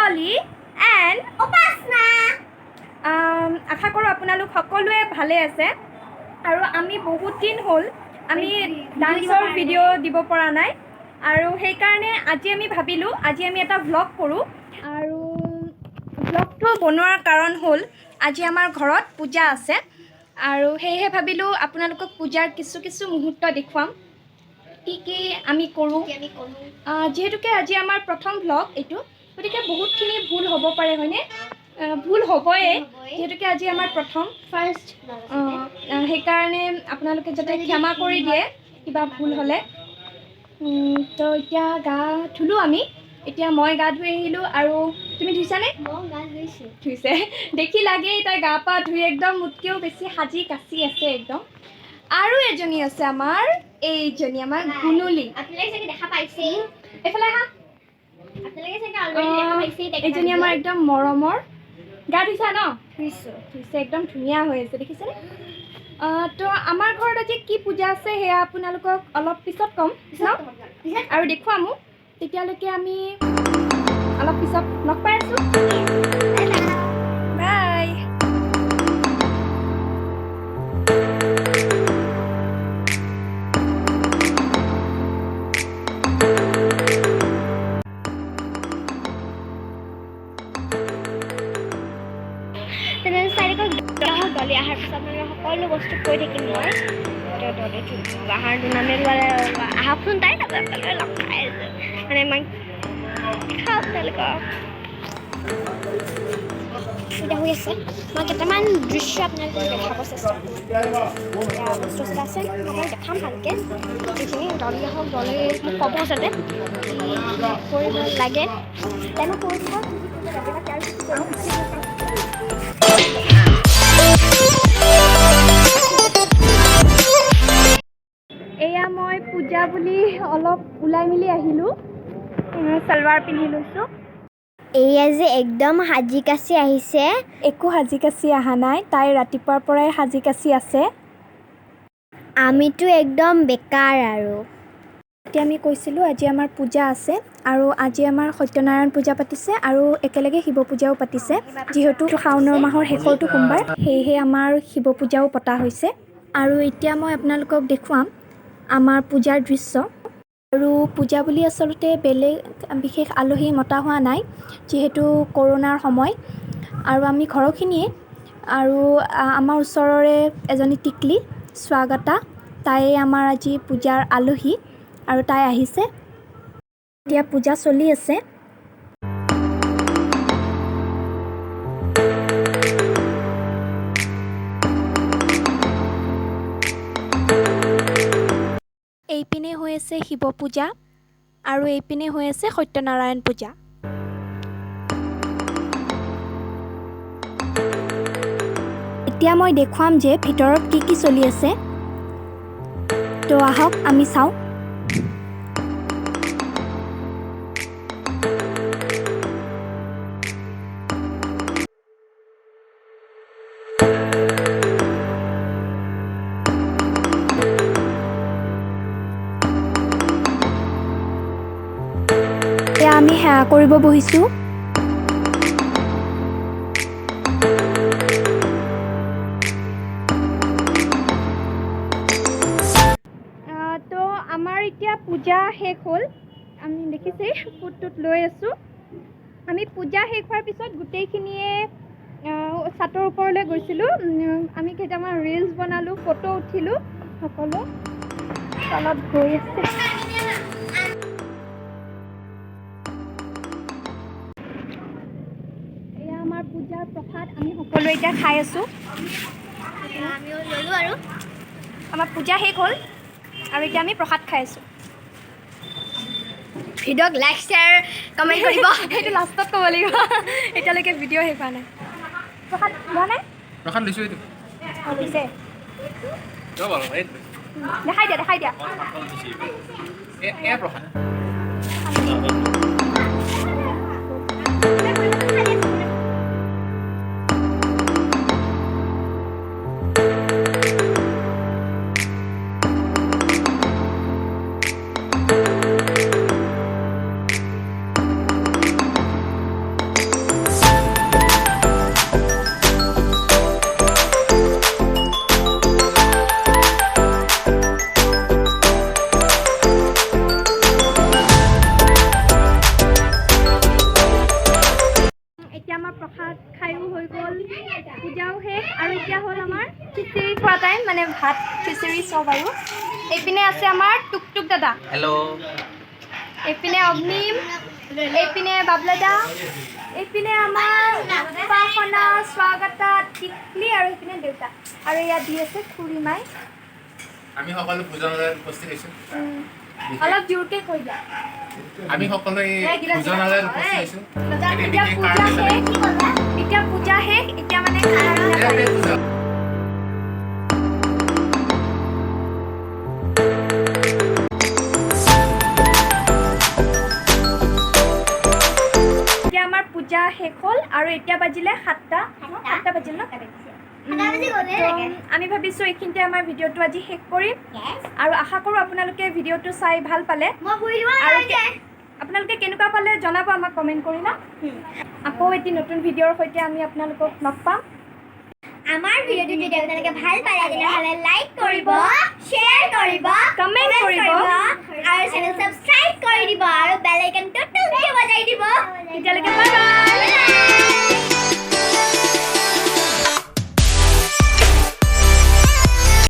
Dolly and Upasana. আশা কৰোঁ আপোনালোক সকলোৱে ভালে আছে। আৰু আমি বহুত দিন হ'ল আমি ডান্সৰ ভিডিঅ' দিব পৰা নাই, আৰু সেইকাৰণে আজি আমি ভাবিলোঁ আজি আমি এটা ভ্লগ কৰোঁ। আৰু ভ্লগটো বনোৱাৰ কাৰণ হ'ল আজি আমাৰ ঘৰত পূজা আছে, আৰু সেয়েহে ভাবিলোঁ আপোনালোকক পূজাৰ কিছু কিছু মুহূৰ্ত দেখুৱাম, কি কি আমি কৰোঁ। যিহেতুকে আজি আমাৰ প্ৰথম ভ্লগ এইটো, গতিকে বহুতখিনি ভুল হ'ব পাৰে, হয়নে? ভুল হ'বই, যিহেতুকে আজি আমাৰ প্ৰথম ফাৰ্ষ্ট, সেইকাৰণে আপোনালোকে যাতে ক্ষমা কৰি দিয়ে কিবা ভুল হ'লে। তো এতিয়া গা ধুলোঁ আমি, এতিয়া মই গা ধুই আহিলোঁ। আৰু তুমি ধুইছানে? ধুইছে দেখি লাগেই, তাই গা পা ধুই একদম মোতকৈও বেছি সাজি কাচি আছে একদম। আৰু এজনী আছে আমাৰ, এইজনী আমাৰ গুণুলি। এইফালে আহা। এইজনী আমাৰ একদম মৰমৰ। গা ধুইছা ন? ধুইছে, একদম ধুনীয়া হৈ আছে, দেখিছেনে? তো আমাৰ ঘৰত আজি কি পূজা আছে সেয়া আপোনালোকক অলপ পিছত ক'ম ন, আৰু দেখুৱামো। তেতিয়ালৈকে আমি অলপ পিছত লগ পাই আছোঁ। বাই। দলি অহাৰ পিছত মানে সকলো বস্তু কৈ থাকিম মই। অহাৰ আহকচোন তাই, তাৰপিছত লগ পাই আছোঁ মানে মই খাওক তেওঁলোকক। এতিয়া হৈ আছে, মই কেইটামান দৃশ্য আপোনালোকক দেখাব চেষ্টা কৰিম। বস্তু আছে মই দেখাম ভালকৈ যিখিনি দলি আহক, দলি মোক ক'ব যাতে কি কৰিব লাগে, তাই মোক কৈ দিব কি কি কৰিব লাগে। এয়া মই পূজা বুলি অলপ ওলাই মেলি আহিলোঁ, চেলৱাৰ পিন্ধি লৈছোঁ। এয়া যে একদম সাজি কাচি আহিছে। একো সাজি কাচি অহা নাই, তাই ৰাতিপুৱাৰ পৰাই সাজি কাচি আছে। আমিতো একদম বেকাৰ। আৰু এতিয়া আমি কৈছিলোঁ আজি আমাৰ পূজা আছে, আৰু আজি আমাৰ সত্যনাৰায়ণ পূজা পাতিছে আৰু একেলগে শিৱ পূজাও পাতিছে। যিহেতু শাওণৰ মাহৰ শেষৰটো সোমবাৰ, সেয়েহে আমাৰ শিৱ পূজাও পতা হৈছে। আৰু এতিয়া মই আপোনালোকক দেখুৱাম আমাৰ পূজাৰ দৃশ্য। আৰু পূজা বুলি আচলতে বেলেগ বিশেষ আলহী মতা হোৱা নাই, যিহেতু কৰোণাৰ সময়। আৰু আমি ঘৰৰখিনিয়ে আৰু আমাৰ ওচৰৰে এজনী টিকলি স্বাগতা, তাই আমাৰ আজি পূজাৰ আলহী আৰু তাই আহিছে। এতিয়া পূজা চলি আছে। এইপিনে হৈ আছে শিৱ পূজা আৰু এইপিনে হৈ আছে সত্যনাৰায়ণ পূজা। এতিয়া মই দেখুৱাম যে ভিতৰত কি কি চলি আছে, তো আহক আমি চাওঁ। আমি সেৱা কৰিব বহিছোঁ। তো আমাৰ এতিয়া পূজা শেষ হ'ল, আমি দেখিছেই ফুটটোত লৈ আছোঁ। আমি পূজা শেষ হোৱাৰ পিছত গোটেইখিনিয়ে ছাতৰ ওপৰলৈ গৈছিলোঁ। আমি কেইটামান ৰিলচ বনালোঁ, ফটো উঠিলোঁ, সকলো তলত গৈ আছে। এয়া আমাৰ পূজাৰ প্ৰসাদ, আমি সকলোৱে এতিয়া খাই আছোঁ। আৰু আমাৰ পূজা শেষ হ'ল আৰু এতিয়া আমি প্ৰসাদ খাই আছোঁ। ভিডিঅ'ক লাইক শ্বেয়াৰ কমেণ্ট কৰিব। সেইটো লাষ্টত ক'ব লাগিব, এতিয়ালৈকে ভিডিঅ' শেষ হোৱা নাই। প্ৰসাদ লোৱা নাই? প্ৰসাদ লৈছোঁ। এইটো লৈছে, দেখাই দিয়া, দেখাই দিয়া। প্ৰসাদ। এতিয়া হ'ল আমাৰ খিচিৰি খোৱা টাইম, মানে ভাত খিচিৰি চব। আৰু এইপিনে আছে আমাৰ টুকটুক দাদা। হেল্ল'। এইপিনে অগ্নিম, এইপিনে বাবলাদা, এইপিনে আমাৰ উপাসনা, স্বাগতা, টিকলি আৰু এইপিনে দেউতা। আৰু ইয়াত দি আছে খুৰী মাই। আমি সকলো ভোজনালয়ত উপস্থিত হৈছোঁ। অলপ জোৰকে কৈ দিয়া। আমি সকলোৱে ভোজনালয়ত উপস্থিত হৈছোঁ। এটি এতিয়া বিশেষ পূজা কাৰণ শেষ, এতিয়া পূজা শেষ, এতিয়া মানে খানা পিনা হিচাপে। কৰিম। পূজা। এতিয়া আমাৰ পূজা শেষ হ'ল আৰু এতিয়া বাজিলে 7টা, 7টা বাজিল ন? তো আমি ভাবিছোঁ এইখিনিতে আমাৰ ভিডিঅ'টো আজি শেষ কৰিম আৰু আশা কৰোঁ আপোনালোকে ভিডিঅ'টো চাই ভাল পালে। আৰু আপোনালোকে কেনেকুৱা পালে জনাব আমাক কমেণ্ট কৰি ন। আকৌ এটি নতুন ভিডিঅ'ৰ সৈতে আমি আপোনালোকক লগ পাম। আমাৰ ভিডিঅ'টো যদি আপোনালোকে ভাল পালে, তেনেহ'লে লাইক কৰিব, শ্বেয়াৰ কৰিব, কমেণ্ট কৰিব আৰু চেনেল ছাবস্ক্ৰাইব কৰি দিব আৰু বেল আইকনটো টুংকে বজাই দিব। তেতিয়ালৈকে বাই বাই।